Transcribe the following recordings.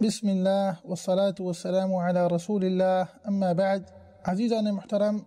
بسم اللہ والصلاة والسلام علی رسول اللہ، اما بعد۔ عزیزان محترم،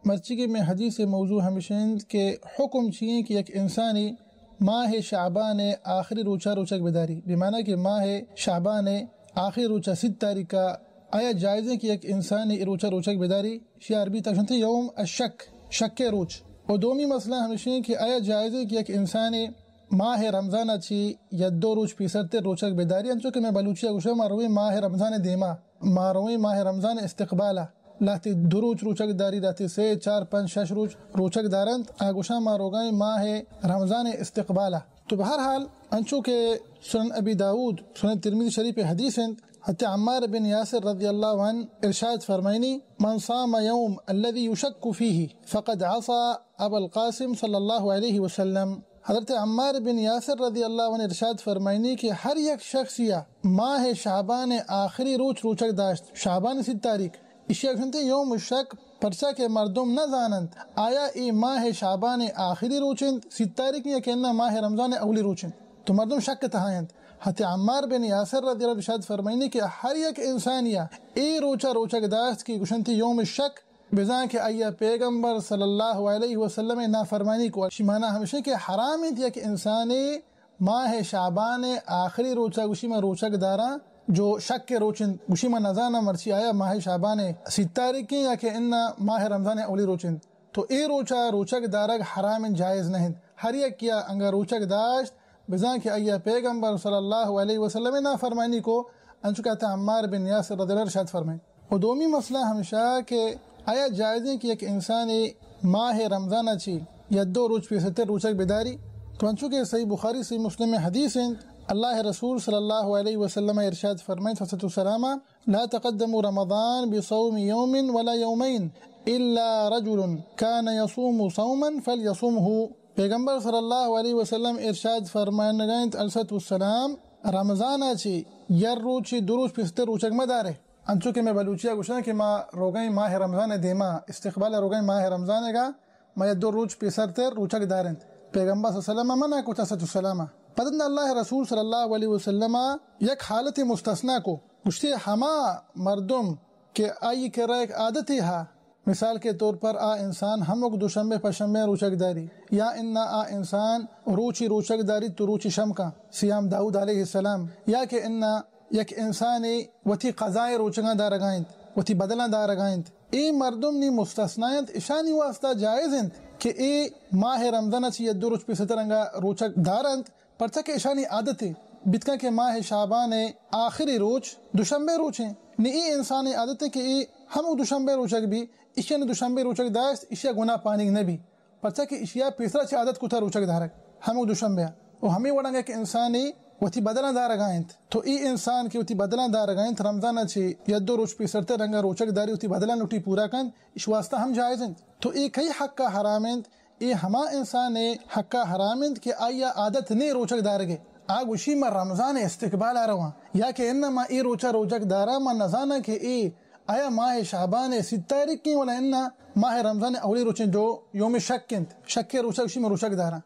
مرچیگیں مئے حدیث ءِ موضوع ہمیش انت کہ حکم چی انت کہ یک انسانے ماہ شعبان ءِ آخری روچا روچگ بداری، بمعنی کہ ماہ شعبان ءِ آخری روچا، سی تاریخا، آیا جائز انت کہ یک انسانے اے روچا روچگ بداری؟ شی عربی تہا گوشنت یوم الشک، شک ءِ روچ۔ و دومی مسئلہ ہمیش انت کہ آیا جائز انت کہ یک انسانے ماہ رمضان ءَ چی یک دو روچ پیسرتر روچگ بداری، انچو کہ مئے بلوچی ءَ گوشاں، ما رویں ماہ رمضان ءِ دیما، ما رویں ماہ رمضان ءِ استقبال ءَ، لہتے دو روچ روچگ داری، لہتے سے، چار، پنچ، شش روچ روچگ دارنت، آ گوشاں ما روگائیں ماہ رمضان ءِ استقبال ءَ۔ تو بہرحال، انچو کہ سنن ابی داؤد، سنن ترمذی شریف ءِ حدیث انت، حضرت عمار بن یاسر رضی اللہ عنہ ارشاد فرمائنی، من صام یوم الذی یشک فیہ فقد عصی ابا القاسم صلی اللہ علیہ وسلم۔ حضرت عمار بن یاسر رضی اللہ عنہ ارشاد فرمائنی کہ ہر یک شخص یا ماہ شعبان ءِ آخری روچ روچگ داشت، شعبان ءِ سی تاریخ، اشیا گوشنت یوم الشک، پرچا کہ مردم نہ زاننت آیا اے ماہ شعبان ءِ آخری روچ انت، سی تاریخ، یا کہ اناں ماہ رمضان ءِ اولی روچ انت۔ تو مردم شک ءِ تہا انت۔ حضرت عمار بن یاسر رضی اللہ عنہ ارشاد فرمائنی کہ ہر یک انسانیا اے روچا روچگ داشت کہ گوشنت یوم الشک، بزاں کہ آئی ءَ پیغمبر صلی اللہ علیہ وسلم ءِ نافرمانی کو۔ اشی معنی ہمیش انت کہ حرام انت یک انسانے ماہ شعبان ءِ آخری روچا گوشی من روچگ داراں، جو شک ءِ روچ انت، گوشی من نزاناں مرچی آیا ماہ شعبان ءِ سی تاریخ انت یا کہ اناں ماہ رمضان ءِ اولی روچ انت۔ تو اے روچا روچگ دارگ حرام انت، جائز نہ انت۔ ہر یکیا انگا روچگ داشت، بزاں کہ آئی ءَ پیغمبر صلی اللہ علیہ وسلم ءِ نافرمانی کو، انچو کہ حضرت عمار بن یاسر رضی اللہ عنہ ارشاد فرمائیں۔ و دومی مسئلہ ہمیش انت کہ آیا جائز انت کہ یک انسانے ماہ رمضان ءَ چی یک دو روچ پیسرتر روچگ بداری؟ تو انچو کہ صحیح بخاری، صحیح مسلم ءِ حدیث انت، اللہ ءِ رسول صلی اللہ علیہ وسلم ارشاد فرمائیں، صلی اللہ علیہ وسلم، لا تقدموا رمضان بصوم يوم ولا يومين إلا رجل كان يصوم صوما فليصمه۔ پیغمبر صلی اللہ علیہ وسلم ارشاد فرمائنگا انت، علیہ الصلوۃ والسلام، رمضان ءَ چی یک روچ، دو روچ پیسرتر روچگ مہ دارے۔ انچو کہ مئے بلوچی ءَ گوشاں کہ ما روگائیں ماہ رمضان ءِ دیما، استقبال ءَ روگائیں ماہ رمضان ءَ گا، ما یک دو روچ پیسرتر روچگ دارنت۔ پیغمبر صلی اللہ علیہ وسلم ءَ منع کت، علیہ الصلوۃ والسلام۔ پدا اللہ ءِ رسول صلی اللہ علیہ وسلم ءَ یک حالت مستثنی کو، گوشتی ہما مردم کہ آئی کرا یک عادتے ہا، مثال کے طور پر آ انسان ہمک دوشنبے پشنبے روچگ داری، یا اناں آ انسان روچی روچگ داری تو روچی شم کن، صیام داؤد علیہ السلام، یا کہ اناں یک انسانے وتی قضائے روچگاں دارگا انت، وتی بدلاں دارگا انت۔ اے مردم نی مستثنی انت، اشانی واسطہ جائز انت کہ اے ماہ رمضان ءَ چی یک دو روچ پیسرتر انگا روچگ دارنت، پرچا کہ اشانی عادتے بیت کن کہ ماہ شعبان ءِ آخری روچ دوشنبے روچ انت۔ نی اے انسان ءِ عادتے کہ اے ہمک دوشنبے روچگ بی، اشی ءَ دوشنبے روچگ داشت، اشی ءَ گناہ پانیگ نہ بی۔ پرچا کہ اشیا پیسرا چہ عادت کتا روچگ دارگ، ہمک دوشنبے ءَ۔ و ہمے وڑا یک انسانے وتی بدلاں دارگا انت، تو اے انسان کہ وتی بدلاں دارگا انت، رمضان ءَ چہ یک دو روچ پیسرتر رنگا روچگ داری، وتی بدلاں لوٹی پورا کنت، اش واسطہ ہم جائز انت۔ تو اے کئی حق ءَ حرام انت؟ اے ہما انسانے حق ءَ حرام انت کہ آئی ءَ عادت نے روچگ دارگ ءِ۔ آ گوشی، من رمضان ءِ استقبال ءَ رواں، یا کہ اناں من اے روچ ءَ روچگ داراں، من نزاناں کہ اے آیا ماہ شعبان ءِ سی تاریخ انت ولا اناں ماہ رمضان ءِ اولی روچ انت، جو یوم شک انت، شک ءِ روچ ءَ گوشی من روچگ داراں۔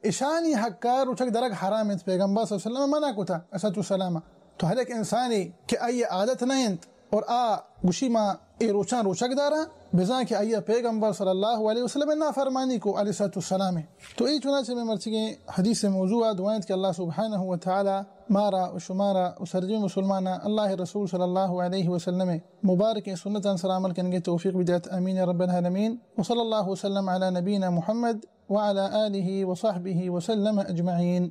اشانی حق ءَ روچگ دارگ حرام انت، پیغمبر صلی اللہ علیہ وسلم منع کتا، علیہ الصلوۃ والسلام۔ تو ہر یک انسانے کہ آئی ءِ عادت نہ انت اور آ گوشی ما اے روچاں روچگ داراں، بزاں کہ آئی ءَ پیغمبر صلی اللہ علیہ وسلم ءِ نافرمانی کو، علیہ الصلوۃ والسلام۔ تو اے چنانچہ مئے مرچیگیں حدیث ءِ موضوع ءَ، دعا انت کہ اللہ سبحانہ و تعالی مارا و شمارا و سرجمیں مسلماناں اللہ ءِ رسول صلی اللہ علیہ وسلم ءِ مبارکیں سنتاں سر عمل کنگ ءِ توفیق بدات۔ آمین یا رب العالمین۔ وصلی اللہ وسلم علی نبینا محمد وعلی آلہ وصحبہ وسلم اجمعین۔